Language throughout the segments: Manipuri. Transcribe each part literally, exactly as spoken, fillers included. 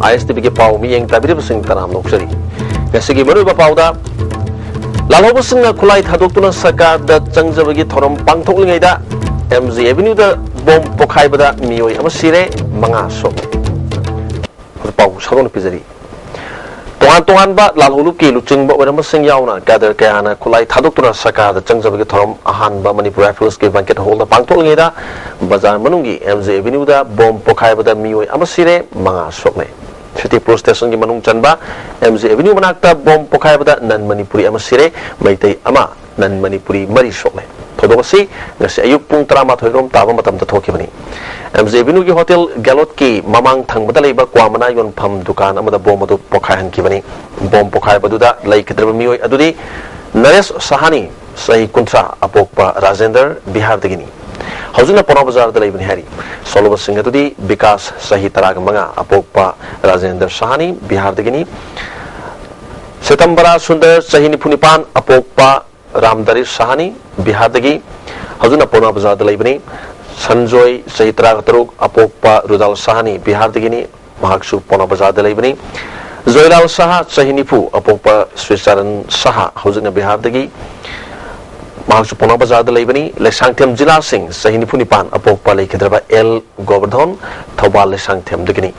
ꯑꯥꯏ ꯑꯦꯁ ꯇꯤ ꯚꯤꯒꯤ ꯄꯥꯎ ꯃꯤꯠꯌꯦꯡ ꯇꯥꯕꯤꯔꯤꯕꯁꯤꯡ ꯇꯔꯥꯝꯅ ꯑꯣꯛꯆꯔꯤ꯫ ꯉꯁꯤꯒꯤ ꯃꯔꯨꯑꯣꯏꯕ ꯄꯥꯎꯗ, ꯂꯥꯜꯍꯧꯕꯁꯤꯡꯅ ꯈꯨꯠꯂꯥꯏ ꯊꯥꯗꯣꯛꯇꯨꯅ ꯁꯔꯀꯥꯔꯗ ꯆꯪꯖꯕꯒꯤ ꯊꯧꯔꯝ ꯄꯥꯡꯊꯣꯛꯂꯤꯉꯩꯗ ꯑꯦꯝ ꯖꯤ ꯑꯦꯚꯦꯅ꯭ꯌꯨꯗ ꯕꯣꯝ ꯄꯣꯈꯥꯏꯕꯗ ꯃꯤꯑꯣꯏ ꯑꯃ ꯁꯤꯔꯦ, ꯃꯉꯥ ꯁꯣꯛꯂꯦ꯫ ꯄꯥꯎ ꯁꯟꯗꯣꯛꯅ ꯄꯤꯖꯔꯤ꯫ ꯇꯣꯉꯥꯟ ꯇꯣꯉꯥꯟꯕ ꯂꯥꯜꯍꯧꯂꯨꯞꯀꯤ ꯂꯨꯆꯤꯡꯕ ꯑꯣꯏꯔꯝꯕꯁꯤꯡ ꯌꯥꯎꯅ ꯀꯦꯗꯔ ꯀꯌꯥꯅ ꯈꯨꯠꯂꯥꯏ ꯊꯥꯗꯣꯛꯇꯨꯅ ꯁꯔꯀꯥꯔꯗ ꯆꯪꯖꯕꯒꯤ ꯊꯧꯔꯝ ꯑꯍꯥꯟꯕ ꯃꯅꯤꯄꯨꯔ ꯔꯥꯏꯐꯜꯁꯀꯤ ꯕꯦꯡꯀꯦꯠ ꯍꯣꯜꯗ ꯄꯥꯡꯊꯣꯛꯂꯤꯉꯩꯗ ꯕꯖꯥꯔ ꯃꯅꯨꯡꯒꯤ ꯑꯦꯝ ꯖꯤ ꯑꯦꯚꯦꯅ꯭ꯌꯨꯗ ꯕꯣꯝ ꯄꯣꯈꯥꯏꯕꯗ ꯃꯤꯑꯣꯏ ꯑꯃ ꯁꯤꯔꯦ, ꯃꯉꯥ ꯁꯣꯛꯂꯦ꯫ ꯁꯤꯇꯤ ꯄꯨꯂꯤꯁ ꯁ꯭ꯇꯦꯁꯟꯒꯤ ꯃꯅꯨꯡ ꯆꯟꯕ ꯑꯦꯝ ꯖꯤ ꯑꯦꯚꯦꯅ꯭ꯌꯨ ꯃꯅꯥꯛꯇ ꯕꯣꯝ ꯄꯣꯈꯥꯏꯕꯗ ꯅꯟ ꯃꯅꯤꯄꯨꯔꯤ ꯑꯃ ꯁꯤꯔꯦ, ꯃꯩꯇꯩ ꯑꯃ, ꯅꯟ ꯃꯅꯤꯄꯨꯔꯤ ꯃꯔꯤ ꯁꯣꯛꯂꯦ꯫ ꯊꯧꯗꯣꯛ ꯑꯁꯤ ꯉꯁꯤ ꯑꯌꯨꯛ ꯄꯨꯡ ꯇꯔꯥꯃꯥꯊꯣꯏ ꯔꯣꯝ ꯇꯥꯕ ꯃꯇꯝꯗ ꯊꯣꯛꯈꯤꯕꯅꯤ꯫ ꯑꯦꯝ ꯖꯤ ꯑꯦꯚꯦꯅ꯭ꯌꯨꯒꯤ ꯍꯣꯇꯦꯜ ꯒꯦꯂꯣꯠꯀꯤ ꯃꯃꯥꯡ ꯊꯪꯕꯗ ꯂꯩꯕ ꯀ꯭ꯋꯥ ꯃꯅꯥ ꯌꯣꯟꯐꯝ ꯗꯨꯀꯥꯟ ꯑꯃꯗ ꯕꯣꯝ ꯑꯗꯨ ꯄꯣꯈꯥꯏꯍꯟꯈꯤꯕꯅꯤ꯫ ꯕꯣꯝ ꯄꯣꯈꯥꯏꯕꯗꯨꯗ ꯂꯩꯈꯤꯗ꯭ꯔꯕ ꯃꯤꯑꯣꯏ ꯑꯗꯨꯗꯤ ꯅꯔꯦꯁ ꯁꯍꯥꯅꯤ, ꯆꯍꯤ ꯀꯨꯟꯊ꯭ꯔꯥ, ꯑꯄꯣꯛꯄ ꯔꯥꯖꯦꯟꯗꯔ, ꯕꯤꯍꯥꯔꯗꯒꯤꯅꯤ꯫ ꯍꯧꯖꯤꯛꯅ ꯄꯥꯎꯅꯥ ꯕꯖꯥꯔꯗ ꯂꯩꯕꯅꯤ ꯍꯥꯏꯔꯤ꯫ ꯁꯣꯛꯂꯕꯁꯤꯡ ꯑꯗꯨꯗꯤ ꯕꯤꯀꯥꯁ, ꯆꯍꯤ ꯇꯔꯥꯒ ꯃꯉꯥ, ꯑꯄꯣꯛꯄ ꯔꯥꯖꯦꯟꯗꯔ ꯁꯍꯥꯅꯤ, ꯕꯤꯍꯥꯔꯗꯒꯤꯅꯤ꯫ ꯁꯦꯇꯝꯕꯔꯥ ꯁꯨꯟꯗꯔ, ꯆꯍꯤ ꯅꯤꯐꯨ ꯅꯤꯄꯥꯟ, ꯑꯄꯣꯛꯄ ꯔꯥꯝꯗꯥꯔꯤꯁ ꯁꯍꯥꯅꯤ, ꯕꯤꯍꯥꯔꯗꯒꯤ꯫ ꯍꯧꯖꯤꯛꯅ ꯄꯥꯎꯅꯥ ꯕꯖꯥꯔꯗ ꯂꯩꯕꯅꯤ꯫ ꯁꯟꯖꯣꯏ, ꯆꯍꯤ ꯇꯔꯥꯒ ꯇꯔꯨꯛ, ꯑꯄꯣꯛꯄ ꯔꯨꯗꯥꯜ ꯁꯍꯥꯅꯤ, ꯕꯤꯍꯥꯔꯗꯒꯤꯅꯤ꯫ ꯃꯍꯥꯛꯁꯨ ꯄꯥꯎꯅꯥ ꯕꯖꯥꯔꯗ ꯂꯩꯕꯅꯤ꯫ ꯖꯣꯏꯂꯥꯜ ꯁꯍꯥ, ꯆꯍꯤ ꯅꯤꯐꯨ, ꯑꯄꯣꯛꯄ ꯁ꯭ꯔꯤꯆꯔꯟ ꯁꯍꯥ, ꯍꯧꯖꯤꯛꯅ ꯕꯤꯍꯥꯔꯗꯒꯤ꯫ ꯃꯍꯥꯛꯁꯨ ꯄꯥꯎꯅꯥ ꯕꯖꯥꯔꯗ ꯂꯩꯕꯅꯤ꯫ ꯂꯩꯁꯥꯡꯊꯦꯝ ꯖꯤꯂꯥ ꯁꯤꯡ, ꯆꯍꯤ ꯅꯤꯐꯨ ꯅꯤꯄꯥꯟ, ꯑꯄꯣꯛꯄ ꯂꯩꯈꯤꯗ꯭ꯔꯕ ꯑꯦꯜ ꯒꯣꯕꯔꯙꯣꯟ, ꯊꯧꯕꯥꯜ ꯂꯩꯁꯥꯡꯊꯦꯝꯗꯒꯤꯅꯤ꯫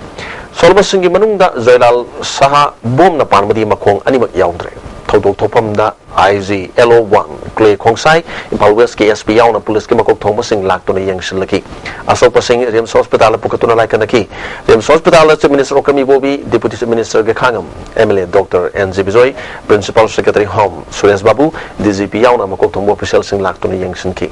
ꯁꯣꯛꯂꯕꯁꯤꯡꯒꯤ ꯃꯅꯨꯡꯗ ꯖꯣꯏꯂꯥꯜ ꯁꯍꯥ ꯕꯣꯝꯅ ꯄꯥꯟꯕꯗꯤ ꯃꯈꯣꯡ ꯑꯅꯤꯃꯛ ꯌꯥꯎꯗ꯭ꯔꯦ꯫ ꯊꯧꯗꯣꯛ ꯊꯣꯛꯐꯝꯗ ꯑꯥꯏ ꯖꯤ ꯑꯦꯜ ꯑꯣ ꯋꯥꯟ ꯀ꯭ꯂꯦ ꯈꯣꯡꯁꯥꯏ, ꯏꯝꯐꯥꯜ ꯋꯦꯁꯀꯤ ꯑꯦꯁ ꯄꯤ ꯌꯥꯎꯅ ꯄꯨꯂꯤꯁꯀꯤ ꯃꯀꯣꯛ ꯊꯣꯡꯕꯁꯤꯡ ꯂꯥꯛꯇꯨꯅ ꯌꯦꯡꯁꯤꯜꯂꯛꯈꯤ꯫ ꯑꯁꯣꯛꯄꯁꯤꯡ ꯔꯤꯝꯁ ꯍꯣꯁꯄꯤꯇꯥꯜꯗ ꯄꯨꯈꯠꯇꯨꯅ ꯂꯥꯏꯀꯠꯅꯈꯤ꯫ ꯔꯤꯝꯁ ꯍꯣꯁꯄꯤꯇꯥꯜꯗ chief minister Okram Ibobi, deputy chief minister Gaikhangam, M L A doctor N G Bijoy, principal secretary home Suresh Babu, D G P ꯌꯥꯎꯅ ꯃꯀꯣꯛ ꯊꯣꯡꯕ ꯑꯣꯐꯤꯁꯤꯌꯦꯜꯁꯤꯡ ꯂꯥꯛꯇꯨꯅ ꯌꯦꯡꯁꯤꯟꯈꯤ꯫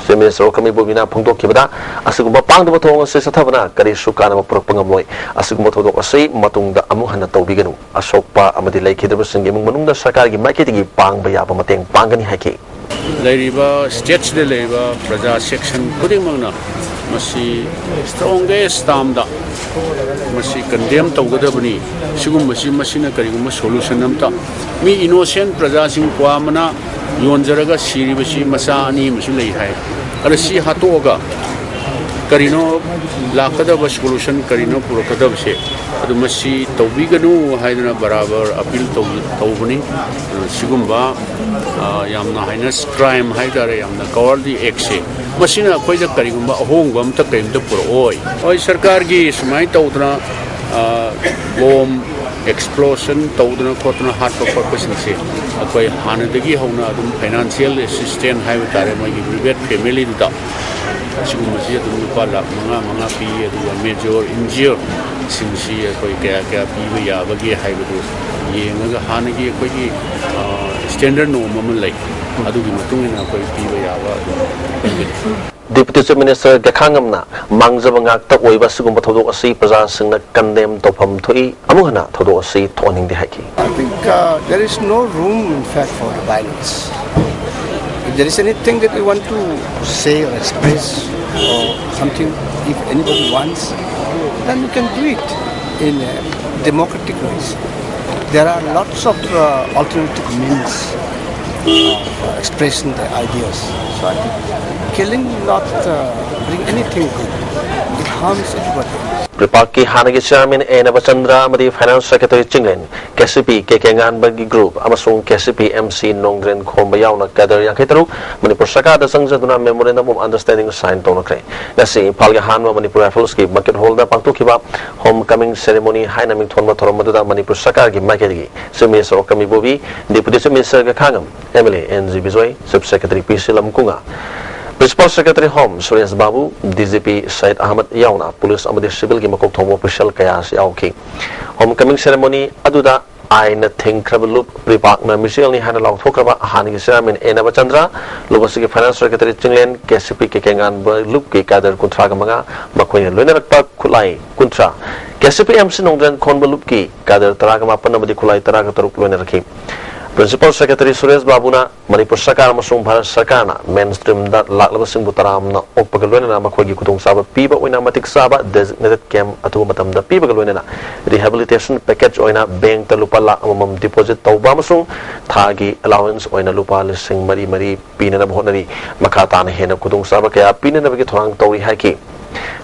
ꯆꯤꯐ ꯃꯤꯅꯤꯁꯇꯔ ꯑꯣꯀꯥꯝ ꯏꯕꯣꯕꯤꯅ ꯐꯣꯡꯗꯣꯛꯈꯤꯕꯗ, ꯑꯁꯤꯒꯨꯝꯕ ꯄꯥꯡꯗꯕ ꯊꯧꯑꯣꯡ ꯑꯁꯤ ꯆꯠꯊꯕꯅ ꯀꯔꯤꯁꯨ ꯀꯥꯟꯅꯕ ꯄꯨꯔꯛꯄ ꯉꯝꯂꯣꯏ꯫ ꯑꯁꯤꯒꯨꯝꯕ ꯊꯧꯗꯣꯛ ꯑꯁꯤ ꯃꯇꯨꯡꯗ ꯑꯃꯨꯛ ꯍꯟꯅ ꯇꯧꯕꯤꯒꯅꯨ꯫ ꯑꯁꯣꯛꯄ ꯑꯃꯗꯤ ꯂꯩꯈꯤꯗꯕꯁꯤꯡꯒꯤ ꯏꯃꯨꯡ ꯃꯅꯨꯡꯗ ꯁꯔꯀꯥꯔꯒꯤ ꯃꯥꯏꯀꯩꯗꯒꯤ ꯄꯥꯡꯕ ꯌꯥꯕ ꯃꯇꯦꯡ ꯄꯥꯡꯒꯅꯤ ꯍꯥꯏꯈꯤ꯫ ꯂꯩꯔꯤꯕ ꯁ꯭ꯇꯦꯠꯁꯤꯗ ꯂꯩꯔꯤꯕ ꯄ꯭ꯔꯖꯥ ꯁꯦꯛꯁꯟ ꯈꯨꯗꯤꯡꯃꯛꯅ ꯃꯁꯤ ꯁ꯭ꯇ꯭ꯔꯣꯡꯒꯦꯁ ꯇꯥꯝꯗ ꯃꯁꯤ ꯀꯟꯗꯦꯝ ꯇꯧꯒꯗꯕꯅꯤ꯫ ꯁꯤꯒꯨꯝꯕꯁꯤ, ꯃꯁꯤꯅ ꯀꯔꯤꯒꯨꯝꯕ ꯁꯣꯂꯨꯁꯟ ꯑꯝꯇ, ꯃꯤ ꯏꯅꯣꯁꯦꯟ ꯄ꯭ꯔꯖꯥꯁꯤꯡ ꯀ꯭ꯋꯥ ꯃꯅꯥ ꯌꯣꯟꯖꯔꯒ ꯁꯤꯔꯤꯕꯁꯤ ꯃꯆꯥ ꯑꯅꯤ ꯑꯃꯁꯨ ꯂꯩ ꯍꯥꯏ꯫ ꯑꯗ ꯁꯤ ꯍꯥꯠꯇꯣꯛꯑꯒ ꯀꯔꯤꯅꯣ ꯂꯥꯛꯀꯗꯕ ꯁꯣꯂꯨꯁꯟ ꯀꯔꯤꯅꯣ ꯄꯨꯔꯛꯀꯗꯕꯁꯦ, ꯑꯗꯨ ꯃꯁꯤ ꯇꯧꯕꯤꯒꯅꯨ ꯍꯥꯏꯗꯅ ꯕꯔꯥꯕꯔ ꯑꯄꯤꯜ ꯇꯧꯕꯅꯤ꯫ ꯁꯤꯒꯨꯝꯕ ꯌꯥꯝꯅ ꯍꯥꯏꯅ ꯀ꯭ꯔꯥꯏꯝ ꯍꯥꯏ ꯇꯥꯔꯦ, ꯌꯥꯝꯅ ꯀꯋꯥꯔꯗꯤ ꯑꯦꯛꯁꯦ, ꯃꯁꯤꯅ ꯑꯩꯈꯣꯏꯗ ꯀꯔꯤꯒꯨꯝꯕ ꯑꯍꯣꯡꯕ ꯑꯝꯇ ꯀꯔꯤꯝꯇ ꯄꯨꯔꯛꯑꯣꯏ꯫ ꯍꯣꯏ, ꯁꯔꯀꯥꯔꯒꯤ ꯁꯨꯃꯥꯏꯅ ꯇꯧꯗꯅ ꯕꯣꯝ ꯑꯦꯛꯁꯄ꯭ꯂꯣꯁꯟ ꯇꯧꯗꯅ ꯈꯣꯠꯇꯅ ꯍꯥꯠꯄ ꯈꯣꯠꯄꯁꯤꯡꯁꯦ ꯑꯩꯈꯣꯏ ꯍꯥꯟꯅꯗꯒꯤ ꯍꯧꯅ ꯑꯗꯨꯝ ꯐꯥꯏꯅꯥꯟꯁꯤꯌꯦꯜ ꯑꯦꯁꯤꯁꯇꯦꯟ ꯍꯥꯏꯕ ꯇꯥꯔꯦ, ꯃꯣꯏꯒꯤ ꯔꯤꯕꯦꯠ ꯐꯦꯃꯤꯂꯤꯗꯨꯗ ꯁꯤꯒꯨꯝꯕꯁꯤ ꯑꯗꯨꯝ ꯂꯨꯄꯥ ꯂꯥꯈ ꯃꯉꯥ ꯃꯉꯥ ꯄꯤ꯫ ꯑꯗꯨꯒ ꯃꯦꯖꯣꯔ ꯏꯟꯖꯤꯌꯣꯔꯁꯤꯡꯁꯤ ꯑꯩꯈꯣꯏ ꯀꯌꯥ ꯀꯌꯥ ꯄꯤꯕ ꯌꯥꯕꯒꯦ ꯍꯥꯏꯕꯗꯨ ꯌꯦꯡꯉꯒ ꯍꯥꯟꯅꯒꯤ ꯑꯩꯈꯣꯏꯒꯤ ꯁ꯭ꯇꯦꯟꯗꯔꯠ ꯅꯣꯔꯝ ꯑꯃ ꯂꯩ, ꯑꯗꯨꯒꯤ ꯃꯇꯨꯡ ꯏꯟꯅ ꯑꯩꯈꯣꯏ ꯄꯤꯕ ꯌꯥꯕ ꯑꯗꯨꯝ ꯄꯤꯒꯅꯤ꯫ Deputy Chief Minister ꯒꯈꯥꯉꯝꯅ ꯃꯥꯡꯖꯕ ꯉꯥꯛꯇ ꯑꯣꯏꯕ ꯑꯁꯤꯒꯨꯝꯕ ꯊꯧꯗꯣꯛ ꯑꯁꯤ ꯄ꯭ꯔꯖꯥꯁꯤꯡꯅ ꯀꯟꯗꯦꯝ ꯇꯧꯐꯝ ꯊꯣꯛꯏ꯫ ꯑꯃꯨꯛ ꯍꯟꯅ ꯊꯧꯗꯣꯛ ꯑꯁꯤ ꯊꯣꯛꯍꯟꯅꯤꯡꯗꯦ ꯍꯥꯏꯈꯤ꯫ I think uh, there is no room, in fact, for violence. If there is anything that we want to say or express or something, if anybody wants, then we can do it in a democratic ways. There are lots of uh, alternative means of expressing the ideas. So I think killing not uh, bring anything good. It harms everybody. ꯄ꯭ꯔꯤꯄꯥꯛꯀꯤ ꯍꯥꯟꯅꯒꯤ ꯆꯤꯌꯥꯔꯃꯦꯟ ꯑꯦ ꯅꯕꯆꯟꯗ꯭ꯔ ꯑꯃꯗꯤ finance secretary Chinglen, K C P K ꯀꯦ ꯉꯥꯟꯕꯒꯤ ꯒ꯭ꯔꯨꯞ ꯑꯃꯁꯨꯡ K C P M C ꯅꯣꯡꯗ꯭ꯔꯦꯟ ꯈꯣꯝꯕ ꯌꯥꯎꯅ ꯀꯦꯗꯔ ꯌꯥꯡꯈꯩ ꯇꯔꯨꯛ ꯃꯅꯤꯄꯨꯔ ꯁꯔꯀꯥꯔꯗ ꯆꯪꯖꯗꯨꯅ ꯃꯦꯃꯣꯔꯦꯟꯗꯝ ꯑꯣꯐ ꯑꯟꯗꯔꯁꯇꯦꯟꯗꯤꯡ ꯁꯥꯏꯟ ꯇꯧꯅꯈ꯭ꯔꯦ꯫ ꯉꯁꯤ ꯏꯝꯐꯥꯜꯒꯤ ꯑꯍꯥꯟꯕ ꯃꯅꯤꯄꯨꯔ ꯔꯥꯏꯐꯜꯁꯀꯤ ꯕꯟꯀꯦꯠ ꯍꯣꯜꯗ ꯄꯥꯡꯊꯣꯛꯈꯤꯕ ꯍꯣꯝ ꯀꯃꯤꯡ ꯁꯦꯔꯦꯃꯣꯅꯤ ꯍꯥꯏꯅ ꯃꯤꯡꯊꯣꯟꯕ ꯊꯧꯔꯝ ꯑꯗꯨꯗ ꯃꯅꯤꯄꯨꯔ ꯁꯔꯀꯥꯔꯒꯤ ꯃꯥꯏꯀꯩꯗꯒꯤ chief minister Okram Ibobi, deputy chief minister Gaikhangam, M L A N G Bijoy, chief secretary P C Lamkunga, principal secretary home Suresh Babu, D G P Sayed Ahmad ꯌꯥꯎꯅ ꯄꯨꯂꯤꯁ ꯑꯃꯗꯤ ꯁꯤꯚꯤꯜꯒꯤ ꯃꯀꯣꯛ ꯊꯣꯡꯕ ꯑꯣꯐꯤꯁꯤꯌꯦꯜ ꯀꯌꯥ ꯑꯁꯤ ꯌꯥꯎꯈꯤ꯫ ꯍꯣꯝ ꯀꯃꯤꯡ ꯁꯦꯔꯦꯃꯣꯅꯤ ꯑꯗꯨꯗ ꯑꯥꯏꯟꯅ ꯊꯤꯡꯈ꯭ꯔꯕ ꯂꯨꯞ ꯄ꯭ꯔꯤꯄꯥꯛꯅ ꯃꯤꯆꯦꯜꯅꯤ ꯍꯥꯏꯅ ꯂꯥꯎꯊꯣꯛꯈ꯭ꯔꯕ ꯍꯥꯟꯅꯒꯤ ꯆꯤꯌꯥꯔꯃꯦꯟ ꯑꯦ ꯅꯕꯆꯟꯗ꯭ꯔ, ꯂꯨꯞ ꯑꯁꯤꯒꯤ finance secretary Chinglen, K C P K ꯀꯦ ꯉꯥꯟꯕ ꯂꯨꯞꯀꯤ ꯀꯥꯗꯔ ꯀꯨꯟꯊ꯭ꯔꯥꯒ ꯃꯉꯥ, ꯃꯈꯣꯏꯅ ꯂꯣꯏꯅꯔꯛꯄ ꯈꯨꯠꯂꯥꯏ ꯀꯨꯟꯊ꯭ꯔꯥ, K C P M C ꯅꯣꯡꯗ꯭ꯔꯦꯟ ꯈꯣꯟꯕ ꯂꯨꯞꯀꯤ ꯀꯥꯗꯔ ꯇꯔꯥꯒ ꯃꯥꯄꯟ ꯑꯃꯗꯤ ꯈꯨꯠꯂꯥꯏ ꯇꯔꯥꯒ ꯇꯔꯨꯛ ꯂꯣꯏꯅꯔꯛꯈꯤ꯫ ꯄ꯭ꯔꯤꯟꯁꯤꯄꯥꯜ ꯁꯦꯀ꯭ꯔꯦꯇꯔꯤ ꯁꯨꯔꯦꯁ ꯕꯥꯕꯨꯅ ꯃꯅꯤꯄꯨꯔ ꯁꯔꯀꯥꯔ ꯑꯃꯁꯨꯡ ꯚꯥꯔꯠ ꯁꯔꯀꯥꯔꯅ ꯃꯦꯟ ꯁ꯭ꯇ꯭ꯔꯤꯝꯗ ꯂꯥꯛꯂꯕꯁꯤꯡꯕꯨ ꯇꯔꯥꯝꯅ ꯑꯣꯛꯄꯒ ꯂꯣꯏꯅꯅ ꯃꯈꯣꯏꯒꯤ ꯈꯨꯗꯣꯡꯆꯥꯕ ꯄꯤꯕ ꯑꯣꯏꯅ ꯃꯇꯤꯛ ꯆꯥꯕ ꯗꯦꯖꯤꯒꯅꯦꯇꯦꯗ ꯀꯦꯝꯞ ꯑꯊꯨꯕ ꯃꯇꯝꯗ ꯄꯤꯕꯒ ꯂꯣꯏꯅꯅ ꯔꯤꯍꯦꯕꯤꯂꯤꯇꯦꯁꯟ ꯄꯦꯀꯦꯖ ꯑꯣꯏꯅ ꯕꯦꯡꯛꯇ ꯂꯨꯄꯥ ꯂꯥꯈ ꯑꯃꯃꯝ ꯗꯤꯄꯣꯖꯤꯠ ꯇꯧꯕ ꯑꯃꯁꯨꯡ ꯊꯥꯒꯤ ꯑꯦꯂꯥꯋꯦꯟꯁ ꯑꯣꯏꯅ ꯂꯨꯄꯥ ꯂꯤꯁꯤꯡ ꯃꯔꯤ ꯃꯔꯤ ꯄꯤꯅꯅꯕ ꯍꯣꯠꯅꯔꯤ꯫ ꯃꯈꯥ ꯇꯥꯅ ꯍꯦꯟꯅ ꯈꯨꯗꯣꯡꯆꯥꯕ ꯀꯌꯥ ꯄꯤꯅꯅꯕꯒꯤ ꯊꯧꯔꯥꯡ ꯇꯧꯔꯤ ꯍꯥꯏꯈꯤ꯫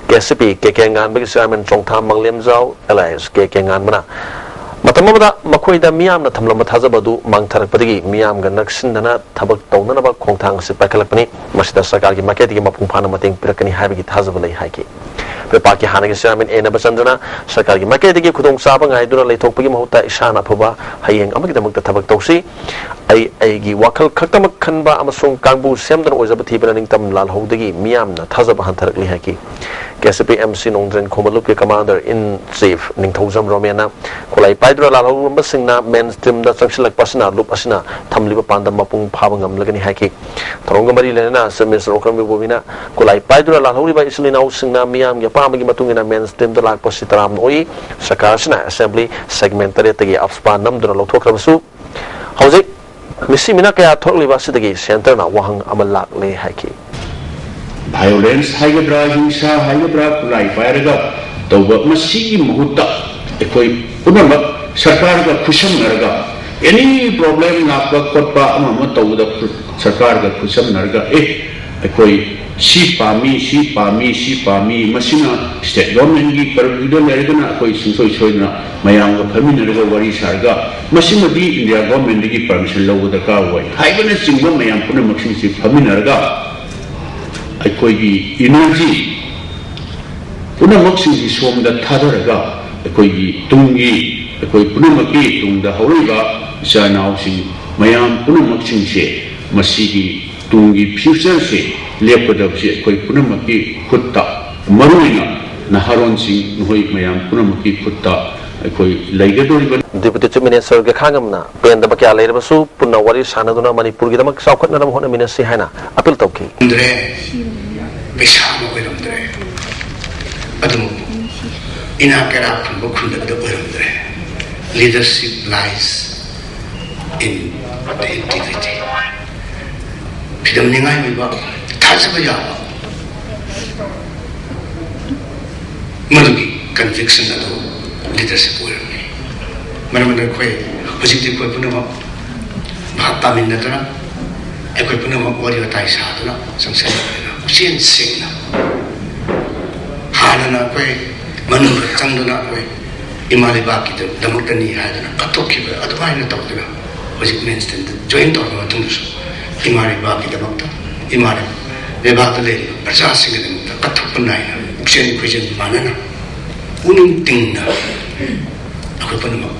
ꯀꯦ ꯁꯤ ꯄꯤ ꯀꯦ ꯀꯦ ꯉꯥꯟꯕꯒꯤ ꯆꯤꯌꯥꯔꯃꯦꯟ ꯆꯣꯡꯊꯥꯝ ꯃꯪꯂꯦꯝꯖꯥꯎ ꯑꯦꯂꯥꯏꯁ ꯀꯦ ꯀꯦ ꯉꯥꯟꯕꯅ ꯃꯇꯝ ꯑꯃꯗ ꯃꯈꯣꯏꯗ ꯃꯤꯌꯥꯝꯅ ꯊꯝꯂꯝꯕ ꯊꯥꯖꯕ ꯑꯗꯨ ꯃꯥꯡꯊꯔꯛꯄꯗꯒꯤ ꯃꯤꯌꯥꯝꯒ ꯅꯛꯁꯤꯟꯗꯅ ꯊꯕꯛ ꯇꯧꯅꯅꯕ ꯈꯣꯡꯊꯥꯡ ꯑꯁꯤ ꯄꯥꯏꯈꯠꯂꯛꯄꯅꯤ꯫ ꯃꯁꯤꯗ ꯁꯔꯀꯥꯔꯒꯤ ꯃꯥꯏꯀꯩꯗꯒꯤ ꯃꯄꯨꯡ ꯐꯥꯅ ꯃꯇꯦꯡ ꯄꯤꯔꯛꯀꯅꯤ ꯍꯥꯏꯕꯒꯤ ꯊꯥꯖꯕ ꯂꯩ ꯍꯥꯏꯈꯤ꯫ ꯄ꯭ꯔꯦꯄꯥꯛꯀꯤ ꯍꯥꯟꯅꯒꯤ ꯆꯤꯌꯥꯔꯃꯦꯟ ꯑꯦ ꯅꯕꯆꯟꯗ꯭ꯔꯅ ꯁꯔꯀꯥꯔꯒꯤ ꯃꯥꯏꯀꯩꯗꯒꯤ ꯈꯨꯗꯣꯡꯆꯥꯕ ꯉꯥꯏꯗꯨꯅ ꯂꯩꯊꯣꯛꯄꯒꯤ ꯃꯍꯨꯠꯇ ꯏꯁꯥꯅ ꯑꯐꯕ ꯍꯌꯦꯡ ꯑꯃꯒꯤꯗꯃꯛꯇ ꯊꯕꯛ ꯇꯧꯁꯤ꯫ ꯑꯩ ꯑꯩꯒꯤ ꯋꯥꯈꯜ ꯈꯛꯇꯃꯛ ꯈꯟꯕ ꯑꯃꯁꯨꯡ ꯀꯥꯡꯕꯨ ꯁꯦꯝꯗꯨꯅ ꯑꯣꯏꯖꯕ ꯊꯤꯕꯅ ꯅꯤꯡꯇꯝ ꯂꯥꯜꯍꯧꯗꯒꯤ ꯃꯤꯌꯥꯝꯅ ꯊꯥꯖꯕ ꯍꯟꯊꯔꯛꯂꯤ ꯍꯥꯏꯈꯤ꯫ K C P M C ꯅꯣꯡꯗ꯭ꯔꯦꯟ ꯈꯣꯝꯕ ꯂꯨꯞꯀꯤ ꯀꯃꯥꯟꯗꯔ ꯏꯟ ꯆꯤꯐ ꯅꯤꯡꯊꯧꯖꯝ ꯔꯣꯃꯦꯟꯅ ꯈꯨꯠꯂꯥꯏ ꯄꯥꯏꯗꯨꯅ ꯂꯥꯜꯍꯧꯔꯝꯕꯁꯤꯡꯅ ꯃꯦꯟ ꯁ꯭ꯇ꯭ꯔꯤꯝꯗ ꯆꯪꯁꯤꯜꯂꯛꯄ ꯑꯁꯤꯅ ꯂꯨꯞ ꯑꯁꯤꯅ ꯊꯝꯂꯤꯕ ꯄꯥꯟꯗꯝ ꯃꯄꯨꯡ ꯐꯥꯕ ꯉꯝꯂꯒꯅꯤ ꯍꯥꯏꯈꯤ꯫ ꯊꯧꯔꯝꯒ ꯃꯔꯤ ꯂꯩꯅꯅ ꯆꯤꯐ ꯃꯤꯅꯤꯁꯇꯔ ꯑꯣꯀ꯭ꯔꯝ ꯏꯕꯣꯕꯤꯅ ꯈꯨꯠꯂꯥꯏ ꯄꯥꯏꯗꯨꯅ ꯂꯥꯜꯍꯧꯔꯤꯕ ꯏꯆꯤꯜ ꯏꯅꯥꯎꯁꯤꯡꯅ ꯃꯤꯌꯥꯝꯒꯤ ꯑꯄꯥꯝꯕꯒꯤ ꯃꯇꯨꯡ ꯏꯟꯅ ꯃꯦꯟ ꯁ꯭ꯇ꯭ꯔꯤꯝꯗ ꯂꯥꯛꯄ ꯑꯁꯤ ꯇꯔꯥꯝꯅ ꯑꯣꯛꯏ꯫ ꯁꯔꯀꯥꯔ ꯑꯁꯤꯅ ꯑꯦꯁꯦꯝꯕ꯭ꯂꯤ ꯁꯦꯒꯃꯦꯟ ꯇꯔꯦꯠꯇꯒꯤ ꯑꯞꯁꯄꯥ ꯅꯝꯗꯨꯅ ꯂꯧꯊꯣꯛꯈ꯭ꯔꯕꯁꯨ ꯍꯧꯖꯤꯛ ꯃꯤꯁꯤ ꯃꯤꯅꯥ ꯀꯌꯥ ꯊꯣꯛꯂꯤꯕ ꯑꯁꯤꯗꯒꯤ ꯁꯦꯟꯇꯔꯅ ꯋꯥꯍꯪ ꯑꯃ ꯂꯥꯛꯂꯦ ꯍꯥꯏꯈꯤ꯫ ꯚꯥꯏꯑꯣꯂꯦꯟꯁ ꯍꯥꯏꯒꯗ꯭ꯔꯥ, ꯍꯤꯡꯁꯥ ꯍꯥꯏꯒꯗ꯭ꯔꯥ, ꯈꯨꯠꯂꯥꯏ ꯄꯥꯏꯔꯒ ꯇꯧꯕ, ꯃꯁꯤꯒꯤ ꯃꯍꯨꯠꯇ ꯑꯩꯈꯣꯏ ꯄꯨꯝꯅꯃꯛ ꯁꯔꯀꯥꯔꯒ ꯈꯨꯠꯁꯝꯅꯔꯒ ꯑꯦꯅꯤ ꯄ꯭ꯔꯣꯕ꯭ꯂꯦꯝ ꯂꯥꯛꯄ ꯈꯣꯠꯄ ꯑꯃ ꯑꯃ ꯇꯧꯕꯗ ꯁꯔꯀꯥꯔꯒ ꯈꯨꯠꯁꯝꯅꯔꯒ, ꯑꯦ, ꯑꯩꯈꯣꯏ ꯁꯤ ꯄꯥꯝꯃꯤ, ꯁꯤ ꯄꯥꯝꯃꯤ, ꯁꯤ ꯄꯥꯝꯃꯤ, ꯃꯁꯤꯅ ꯁ꯭ꯇꯦꯠ ꯒꯣꯔꯃꯦꯟꯒꯤ ꯄꯔꯚ꯭ꯌꯨꯗ ꯂꯩꯔꯒꯅ ꯑꯩꯈꯣꯏ ꯁꯨꯡꯁꯣꯏ ꯁꯣꯏꯗꯅ ꯃꯌꯥꯝꯒ ꯐꯝꯃꯤꯟꯅꯔꯒ ꯋꯥꯔꯤ ꯁꯥꯔꯒ, ꯃꯁꯤꯃꯗꯤ ꯏꯟꯗꯤꯌꯥ ꯒꯣꯔꯃꯦꯟꯗꯒꯤ ꯄꯔꯃꯤꯁꯟ ꯂꯧꯕ ꯗꯔꯀꯥꯔ ꯑꯣꯏ ꯍꯥꯏꯕꯅꯆꯤꯡꯕ ꯃꯌꯥꯝ ꯄꯨꯝꯅꯃꯛꯁꯤꯡꯁꯤ ꯐꯝꯃꯤꯟꯅꯔꯒ ꯑꯩꯈꯣꯏꯒꯤ ꯏꯅꯔꯖꯤ ꯄꯨꯝꯅꯃꯛꯁꯤꯡꯁꯤ ꯁꯣꯝꯗ ꯊꯥꯗꯔꯒ ꯑꯩꯈꯣꯏꯒꯤ ꯇꯨꯡꯒꯤ, ꯑꯩꯈꯣꯏ ꯄꯨꯝꯅꯃꯛꯀꯤ ꯇꯨꯡꯗ ꯍꯧꯔꯛꯏꯕ ꯏꯆꯥ ꯏꯅꯥꯎꯁꯤꯡ ꯃꯌꯥꯝ ꯄꯨꯝꯅꯃꯛꯁꯤꯡꯁꯦ ꯃꯁꯤꯒꯤ ꯇꯨꯡꯒꯤ ꯐ꯭ꯌꯨꯆꯔꯁꯦ ꯂꯦꯞꯀꯗꯕꯁꯤ ꯑꯩꯈꯣꯏ ꯄꯨꯝꯅꯃꯛꯀꯤ ꯈꯨꯠꯇ, ꯃꯔꯨꯑꯣꯏꯅ ꯅꯍꯥꯔꯣꯟꯁꯤꯡ ꯅꯈꯣꯏ ꯃꯌꯥꯝ ꯄꯨꯝꯅꯃꯛꯀꯤ ꯈꯨꯠꯇ ꯑꯩꯈꯣꯏ ꯂꯩꯒꯗꯧꯔꯤꯕꯅꯤ꯫ ꯗꯤꯄꯨꯇꯤ ꯆꯤꯐ ꯃꯤꯅꯤꯁꯇꯔ ꯒꯦꯈꯥꯉꯝꯅ ꯄꯦꯟꯗꯕ ꯀꯌꯥ ꯂꯩꯔꯕꯁꯨ ꯄꯨꯟꯅ ꯋꯥꯔꯤ ꯁꯥꯟꯅꯗꯨꯅ ꯃꯅꯤꯄꯨꯔꯒꯤꯗꯃꯛ ꯆꯥꯎꯈꯠꯅꯅꯕ ꯍꯣꯠꯅꯃꯤꯟꯅꯁꯤ ꯍꯥꯏꯅ ꯑꯄꯤꯜ ꯇꯧꯈꯤ꯫ ꯉꯝꯗ꯭ꯔꯦ, ꯄꯩꯁꯥ ꯑꯃ ꯑꯣꯏꯔꯝꯗ꯭ꯔꯦ꯫ ꯑꯗꯨꯝ ꯏꯅꯥꯛ ꯀꯩꯔꯥꯛ ꯈꯨꯟꯕ ꯈꯨꯟꯗꯕꯗ ꯑꯣꯏꯔꯝꯗ꯭ꯔꯦ꯫ Leadership lies in the integrity. ꯐꯤꯗꯝꯅꯤꯡꯉꯥꯏ ꯑꯣꯏꯕ, ꯊꯥꯖꯕ ꯌꯥꯕ, ꯃꯗꯨꯒꯤ ꯀꯟꯚꯤꯛꯁꯟ ꯑꯗꯨ ꯂꯤꯗꯔꯁꯤꯞ ꯑꯣꯏꯔꯝꯃꯤ꯫ ꯃꯔꯝ ꯑꯗꯨꯅ ꯑꯩꯈꯣꯏ ꯍꯧꯖꯤꯛꯇꯤ ꯑꯩꯈꯣꯏ ꯄꯨꯝꯅꯃꯛ ꯚꯥꯞ ꯇꯥꯃꯤꯟꯅꯗꯨꯅ, ꯑꯩꯈꯣꯏ ꯄꯨꯝꯅꯃꯛ ꯋꯥꯔꯤ ꯋꯥꯇꯥꯏ ꯁꯥꯗꯨꯅ ꯆꯪꯁꯤꯟꯅꯗꯨꯅ ꯄꯨꯛꯆꯦꯜ ꯁꯦꯡꯅ ꯑꯩꯈꯣꯏ ꯃꯅꯨꯡꯗ ꯆꯪꯗꯨꯅ ꯑꯩꯈꯣꯏ ꯏꯃꯥ ꯂꯩꯕꯥꯛꯀꯤꯗꯃꯛꯇꯅꯤ ꯍꯥꯏꯗꯅ ꯀꯠꯊꯣꯛꯈꯤꯕ ꯑꯗꯨꯃꯥꯏꯅ ꯇꯧꯗꯅ ꯍꯧꯖꯤꯛ ꯃꯦꯟꯁꯇꯦꯟꯗ ꯖꯣꯏꯟ ꯇꯧꯔꯕ ꯃꯇꯨꯡꯗꯁꯨ ꯏꯃꯥ ꯂꯩꯕꯥꯛꯀꯤꯗꯃꯛꯇ, ꯏꯃꯥ ꯂꯩꯕꯥꯛꯇ ꯂꯩꯔꯤꯕ ꯄ꯭ꯔꯖꯥꯁꯤꯡꯒꯤꯗꯃꯛꯇ ꯀꯠꯊꯣꯛꯄ ꯅꯥꯏꯅ ꯄꯨꯛꯆꯦꯜ ꯈꯣꯏꯖꯦꯜ ꯃꯥꯟꯅꯅ ꯄꯨꯛꯅꯤꯡ ꯇꯤꯡꯅ ꯑꯩꯈꯣꯏ ꯄꯨꯝꯅꯃꯛ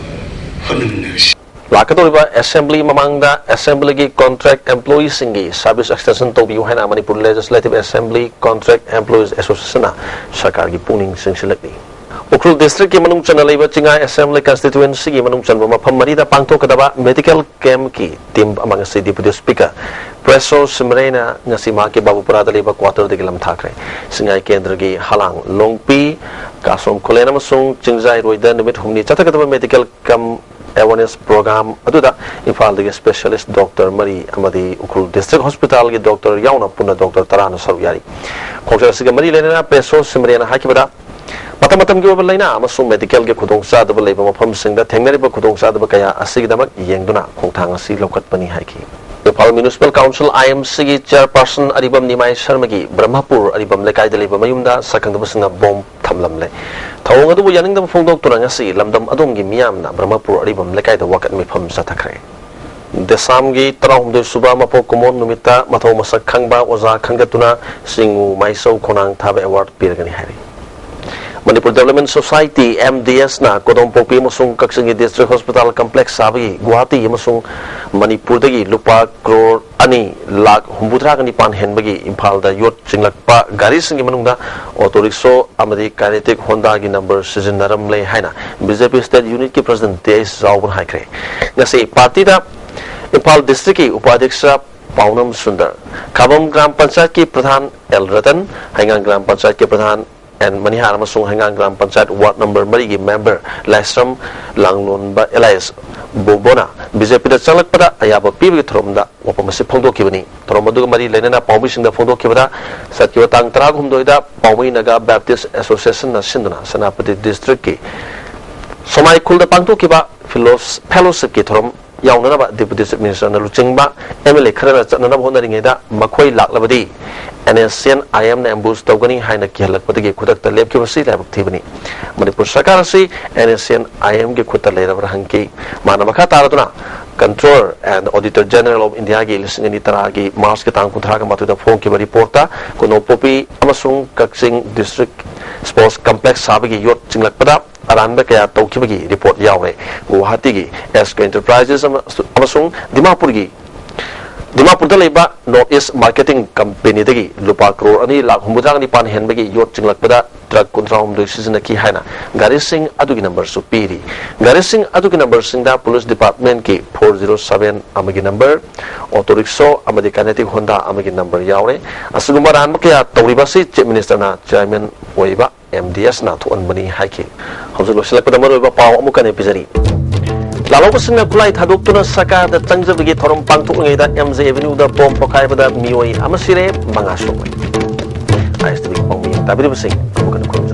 ꯍꯣꯠꯅꯃꯤꯟꯅꯔꯁꯤ꯫ ꯂꯥꯛꯀꯗꯧꯔꯤꯕ ꯑꯦꯁꯦꯝꯕ꯭ꯂꯤ ꯃꯃꯥꯡꯗ ꯑꯦꯁꯦꯝꯕ꯭ꯂꯤꯒꯤ ꯀꯣꯟꯇ꯭ꯔꯦꯛ ꯑꯦꯝꯄ꯭ꯂꯣꯌꯤꯁꯤꯡꯒꯤ ꯁꯥꯔꯚꯤꯁ ꯑꯦꯛꯁꯇꯦꯟꯁꯟ ꯇꯧꯕꯤꯌꯨ ꯍꯥꯏꯅ Manipur legislative assembly contract employees ꯑꯦꯁꯣꯁꯤꯌꯦꯁꯟꯅ ꯁꯔꯀꯥꯔꯒꯤ ꯄꯨꯛꯅꯤꯡ ꯆꯤꯡꯁꯤꯜꯂꯛꯂꯤ꯫ ꯎꯈ꯭ꯔꯨꯜ ꯗꯤꯁꯇ꯭ꯔꯤꯛꯀꯤ ꯃꯅꯨꯡ ꯆꯟꯅ ꯂꯩꯕ ꯆꯤꯡꯉꯥꯏ ꯑꯦꯁꯦꯝꯕ꯭ꯂꯤ ꯀꯟꯁꯇꯤꯇ꯭ꯋꯦꯟꯁꯤꯒꯤ ꯃꯅꯨꯡ ꯆꯟꯕ ꯃꯐꯝ ꯃꯔꯤꯗ ꯄꯥꯡꯊꯣꯛꯀꯗꯕ ꯃꯦꯗꯤꯀꯦꯜ ꯀꯦꯝꯞꯀꯤ ꯇꯤꯝ ꯑꯃ ꯉꯁꯤ ꯗꯤꯄ꯭ꯌꯨꯇꯤ ꯁ꯭ꯄꯤꯀꯔ ꯄ꯭ꯔꯦꯁꯣ ꯁꯤꯃꯔꯦꯅ ꯉꯁꯤ ꯃꯍꯥꯛꯀꯤ ꯕꯥꯕꯨꯄꯨꯔꯥꯗ ꯂꯩꯕ ꯀ꯭ꯋꯥꯇꯔꯗꯒꯤ ꯂꯝꯊꯥꯈ꯭ꯔꯦ꯫ ꯆꯤꯡꯉꯥꯏ ꯀꯦꯟꯗ꯭ꯔꯒꯤ ꯍꯂꯥꯡ, ꯂꯣꯡꯄꯤ, ꯀꯥꯁꯣꯝ ꯈꯨꯂꯦꯟ ꯑꯃꯁꯨꯡ ꯆꯤꯡꯖꯥꯏꯔꯣꯏꯗ ꯅꯨꯃꯤꯠ ꯍꯨꯝꯅꯤ ꯆꯠꯊꯒꯗꯕ ꯃꯦꯗꯤꯀꯦꯜ ꯀꯝ ꯑꯦꯋꯥꯔꯅꯦꯁ ꯄ꯭ꯔꯣꯒ꯭ꯔꯥꯝ ꯑꯗꯨꯗ ꯏꯝꯐꯥꯜꯗꯒꯤ ꯁ꯭ꯄꯦꯁꯤꯌꯦꯂꯤꯁ ꯗꯣꯛꯇꯔ ꯃꯔꯤ ꯑꯃꯗꯤ ꯎꯈ꯭ꯔꯨꯜ ꯗꯤꯁꯇ꯭ꯔꯤꯛ ꯍꯣꯁꯄꯤꯇꯥꯜꯒꯤ ꯗꯣꯛꯇꯔ ꯌꯥꯎꯅ ꯄꯨꯟꯅ ꯗꯣꯛꯇꯔ ꯇꯔꯥꯅ ꯁꯔꯨꯛ ꯌꯥꯔꯤ꯫ ꯈꯣꯡꯆꯠ ꯑꯁꯤꯒ ꯃꯔꯤ ꯂꯩꯅꯅ ꯄ꯭ꯔꯦꯁꯣ ꯁꯤꯃꯔꯦꯅ ꯍꯥꯏꯈꯤꯕꯗ, ꯃꯇꯝ ꯃꯇꯝꯒꯤ ꯑꯣꯏꯕ ꯂꯥꯏꯅꯥ ꯑꯃꯁꯨꯡ ꯃꯦꯗꯤꯀꯦꯜꯒꯤ ꯈꯨꯗꯣꯡꯆꯥꯗꯕ ꯂꯩꯕ ꯃꯐꯝꯁꯤꯡꯗ ꯊꯦꯡꯅꯔꯤꯕ ꯈꯨꯗꯣꯡꯆꯥꯗꯕ ꯀꯌꯥ ꯑꯁꯤꯒꯤꯗꯃꯛ ꯌꯦꯡꯗꯨꯅ ꯈꯣꯡꯊꯥꯡ ꯑꯁꯤ ꯂꯧꯈꯠꯄꯅꯤ ꯍꯥꯏꯈꯤ꯫ ꯏꯝꯐꯥꯜ ꯃ꯭ꯌꯨꯅꯤꯁꯤꯄꯥꯜ ꯀꯥꯎꯟꯁꯤꯜ, ꯑꯥꯏ ꯑꯦꯝ ꯁꯤꯒꯤ ꯆꯤꯌꯔꯄꯥꯔꯁꯟ ꯑꯔꯤꯕꯝ ꯅꯤꯃꯥꯏ ꯁꯔꯃꯒꯤ ꯕ꯭ꯔꯍꯃꯄꯨꯔ ꯑꯔꯤꯕꯝ ꯂꯩꯀꯥꯏꯗ ꯂꯩꯕ ꯃꯌꯨꯝꯗ ꯁꯛꯈꯪꯗꯕꯁꯤꯡꯅ ꯕꯣꯝ ꯊꯝꯂꯝꯂꯦ꯫ ꯊꯧꯑꯣꯡ ꯑꯗꯨꯕꯨ ꯌꯥꯅꯤꯡꯗꯕ ꯐꯣꯡꯗꯣꯛꯇꯨꯅ ꯉꯁꯤ ꯂꯝꯗꯝ ꯑꯗꯣꯝꯒꯤ ꯃꯤꯌꯥꯝꯅ ꯕ꯭ꯔꯍꯃꯄꯨꯔ ꯑꯔꯤꯕꯝ ꯂꯩꯀꯥꯏꯗ ꯋꯥꯀꯠ ꯃꯤꯐꯝ ꯆꯠꯊꯈ꯭ꯔꯦ꯫ ꯗꯦꯁꯥꯝꯒꯤ ꯇꯔꯥꯍꯨꯝꯗꯣꯏ ꯁꯨꯕ ꯃꯄꯣꯛ ꯀꯨꯝꯑꯣꯟ ꯅꯨꯃꯤꯠꯇ ꯃꯊꯧ ꯃꯁꯛ ꯈꯪꯕ ꯑꯣꯖꯥ ꯈꯟꯒꯠꯇꯨꯅ ꯆꯤꯡꯉꯨ ꯃꯥꯏꯆꯧ ꯈꯣꯡꯅꯥꯡ ꯊꯥꯕ ꯑꯦꯋꯥꯔꯗ ꯄꯤꯔꯒꯅꯤ ꯍꯥꯏꯔꯤ꯫ Manipur development society, M D ꯑꯦꯁꯅ ꯀꯣꯗꯣꯝꯄꯣꯛꯄꯤ ꯑꯃꯁꯨꯡ ꯀꯛꯆꯤꯡꯒꯤ ꯗꯤꯁꯇ꯭ꯔꯤꯛ ꯍꯣꯁꯄꯤꯇꯥꯜ ꯀꯝꯄ꯭ꯂꯦꯛꯁ ꯁꯥꯕꯒꯤ ꯒꯨꯋꯥꯍꯥꯇꯤ ꯑꯃꯁꯨꯡ ꯃꯅꯤꯄꯨꯔꯗꯒꯤ ꯂꯨꯄꯥ ꯀ꯭ꯔꯣꯔ ꯑꯅꯤ ꯂꯥꯈ ꯍꯨꯝꯐꯨꯇꯔꯥꯒ ꯅꯤꯄꯥꯟ ꯍꯦꯟꯕꯒꯤ ꯏꯝꯐꯥꯜꯗ ꯌꯣꯠ ꯆꯤꯡꯂꯛꯄ ꯒꯥꯔꯤꯁꯤꯡꯒꯤ ꯃꯅꯨꯡꯗ ꯑꯣꯇꯣ ꯔꯤꯛꯁꯣ ꯑꯃꯗꯤ ꯀꯥꯏꯅꯦꯇꯤꯛ ꯍꯣꯟꯗꯥꯒꯤ ꯅꯝꯕꯔ ꯁꯤꯖꯤꯟꯅꯔꯝꯂꯦ ꯍꯥꯏꯅ ꯕꯤ ꯖꯦ ꯄꯤ ꯁ꯭ꯇꯦꯠ ꯌꯨꯅꯤꯠꯀꯤ ꯄ꯭ꯔꯁꯤꯗꯦꯟꯠ ꯇꯤ ꯑꯩꯆ ꯆꯥꯎꯕꯅ ꯍꯥꯏꯈ꯭ꯔꯦ꯫ ꯉꯁꯤ ꯄꯥꯔꯇꯤꯗ ꯏꯝꯐꯥꯜ ꯗꯤꯁꯇ꯭ꯔꯤꯛꯀꯤ ꯎꯄꯥꯙ꯭ꯌꯛꯁ ꯄꯥꯎꯅꯝ ꯁꯨꯟꯗꯔ, ꯈꯥꯕꯝ ꯒ꯭ꯔꯥꯝ ꯄꯟꯆꯥꯌꯠꯀꯤ ꯄ꯭ꯔꯙꯥꯟ ꯑꯦꯜ ꯔꯇꯟ, ꯍꯩꯉꯥꯡ ꯒ꯭ꯔꯥꯝ ꯄꯟꯆꯥꯌꯠꯀꯤ ꯄ꯭ꯔꯙꯥꯟ ꯑꯦꯟ ꯃꯅꯤꯍꯥꯔ ꯑꯃꯁꯨꯡ ꯍꯩꯉꯥꯡ ꯒ꯭ꯔꯥꯝ ꯄꯟꯆꯥꯌꯠ ꯋꯥꯔꯗ ꯅꯝꯕꯔ ꯃꯔꯤꯒꯤ ꯃꯦꯝꯕꯔ ꯂꯥꯏꯁ꯭ꯔꯝ ꯂꯥꯡꯂꯣꯟꯕ ꯑꯦꯂꯥꯏꯁ ꯕꯣꯕꯣꯅ ꯕꯤ ꯖꯦ ꯄꯤꯗ ꯆꯪꯂꯛꯄꯗ ꯑꯌꯥꯕ ꯄꯤꯕꯒꯤ ꯊꯧꯔꯝꯗ ꯋꯥꯐꯝ ꯑꯁꯤ ꯐꯣꯡꯗꯣꯛꯈꯤꯕꯅꯤ꯫ ꯊꯧꯔꯝ ꯑꯗꯨꯒ ꯃꯔꯤ ꯂꯩꯅꯅ ꯄꯥꯎꯃꯤꯁꯤꯡꯗ ꯐꯣꯡꯗꯣꯛꯈꯤꯕꯗ, ꯆꯠꯈꯤꯕ ꯇꯥꯡ ꯇꯔꯥꯍꯨꯝꯗꯣꯏꯗ ꯄꯥꯎꯃꯤ ꯅꯥꯒꯥ ꯕꯦꯞꯇꯤꯁ ꯑꯦꯁꯣꯁꯤꯌꯦꯁꯟꯅ ꯁꯤꯟꯗꯨꯅ ꯁꯦꯅꯥꯄꯇꯤ ꯗꯤꯁꯇ꯭ꯔꯤꯛꯀꯤ ꯁꯣꯃꯥꯏꯈꯨꯜꯗ ꯄꯥꯡꯊꯣꯛꯈꯤꯕ ꯐꯤꯂꯣꯁ-, ꯐꯦꯂꯣꯁꯤꯞꯀꯤ ꯊꯧꯔꯝ ꯌꯥꯎꯅꯅꯕ Deputy Chief Minister ꯅ ꯂꯨꯆꯤꯡꯕ M L A ꯈꯔꯅ ꯆꯠꯅꯅꯕ ꯍꯣꯠꯅꯔꯤꯉꯩꯗ ꯃꯈꯣꯏ ꯂꯥꯛꯂꯕꯗꯤ N S C N I M ꯅ ambush ꯇꯧꯒꯅꯤ ꯍꯥꯏꯅ ꯀꯤꯍꯜꯂꯛꯄꯗꯒꯤ ꯈꯨꯗꯛꯇ ꯂꯦꯞꯈꯤꯕꯁꯤ ꯂꯥꯏꯕꯛ ꯊꯤꯕꯅꯤ꯫ ꯃꯅꯤꯄꯨꯔ ꯁꯔꯀꯥꯔ ꯑꯁꯤ N S C N I M ꯒꯤ ꯈꯨꯠꯇ ꯂꯩꯔꯕ꯭ꯔꯥ ꯍꯪꯈꯤ꯫ ꯃꯥꯅ ꯃꯈꯥ ꯇꯥꯔꯗꯨꯅ Controller and Auditor General of India ꯒꯤ ꯂꯤꯁꯤꯡ ꯑꯅꯤ ꯇꯔꯥꯒꯤ March ꯀꯤ ꯇꯥꯡ ꯀꯨꯟꯊ꯭ꯔꯥꯒ ꯃꯥꯊꯣꯏꯗ ꯐꯣꯡꯈꯤꯕ report ꯇ ꯈꯨꯅꯧꯄꯣꯛꯄꯤ ꯑꯃꯁꯨꯡ ꯀꯛꯆꯤꯡ District Sports Complex ꯁꯥꯕꯒꯤ ꯌꯣꯠ ꯆꯤꯡꯂꯛꯄꯗ ꯑꯔꯥꯟꯕ ꯀꯌꯥ ꯇꯧꯈꯤꯕꯒꯤ report ꯌꯥꯎꯔꯦ꯫ ꯒꯨꯋꯥꯍꯥꯇꯤꯒꯤ S K Enterprises ꯑꯃ-, ꯑꯃꯁꯨꯡ ꯗꯤꯃꯥꯄꯨꯔꯒꯤ, ꯗꯤꯃꯥꯄꯨꯔꯗ ꯂꯩꯕ North East Marketing Company ꯗꯒꯤ ꯂꯨꯄꯥ ꯀ꯭ꯔꯣꯔ ꯑꯅꯤ ꯂꯥꯈ ꯍꯨꯝꯐꯨꯇꯔꯥꯒ ꯅꯤꯄꯥꯟ ꯍꯦꯟꯕꯒꯤ ꯌꯣꯠ ꯆꯤꯡꯂꯛꯄꯗ truck ꯀꯨꯟꯊ꯭ꯔꯥꯍꯨꯝꯗꯣꯏ ꯁꯤꯖꯤꯟꯅꯈꯤ ꯍꯥꯏꯅ ꯒꯥꯔꯤꯁꯤꯡ ꯑꯗꯨꯒꯤ number ꯁꯨ ꯄꯤꯔꯤ꯫ ꯒꯥꯔꯤꯁꯤꯡ ꯑꯗꯨꯒꯤ number ꯁꯤꯡꯗ Police Department ꯀꯤ four zero seven ꯑꯃꯒꯤ number, auto rickshaw ꯑꯃꯗꯤ Kinetic Honda ꯑꯃꯒꯤ number ꯌꯥꯎꯔꯦ꯫ ꯑꯁꯤꯒꯨꯝꯕ ꯑꯔꯥꯟꯕ ꯀꯌꯥ ꯇꯧꯔꯤꯕ ꯑꯁꯤ Chief Minister ꯅ chairman ꯑꯣꯏꯕ M D S ꯅ ꯊꯣꯛꯍꯟꯕꯅꯤ ꯍꯥꯏꯈꯤ꯫ ꯍꯧꯖꯤꯛ ꯂꯣꯏꯁꯤꯜꯂꯛꯄꯗ ꯃꯔꯨꯑꯣꯏꯕ ꯄꯥꯎ ꯑꯃꯨꯛ ꯍꯟꯅ ꯄꯤꯖꯔꯤ꯫ ꯂꯥꯜꯍꯧꯕꯁꯤꯡꯅ ꯈꯨꯠꯂꯥꯏ ꯊꯥꯗꯣꯛꯇꯨꯅ ꯁꯔꯀꯥꯔꯗ ꯆꯪꯖꯕꯒꯤ ꯊꯧꯔꯝ ꯄꯥꯡꯊꯣꯛꯂꯤꯉꯩꯗ M J Avenue ꯗ bomb ꯄꯣꯈꯥꯏꯕꯗ ꯃꯤꯑꯣꯏ ꯑꯃ ꯁꯤꯔꯦ, ꯃꯉꯥ ꯁꯣꯛꯂꯦ꯫ I S T V ꯒꯤ ꯄꯥꯎꯃꯤ ꯇꯥꯕꯤꯔꯤꯕꯁꯤꯡ ꯑꯃꯨꯛ ꯍꯟꯅ ꯈꯨꯔꯨꯝꯖꯔꯤ꯫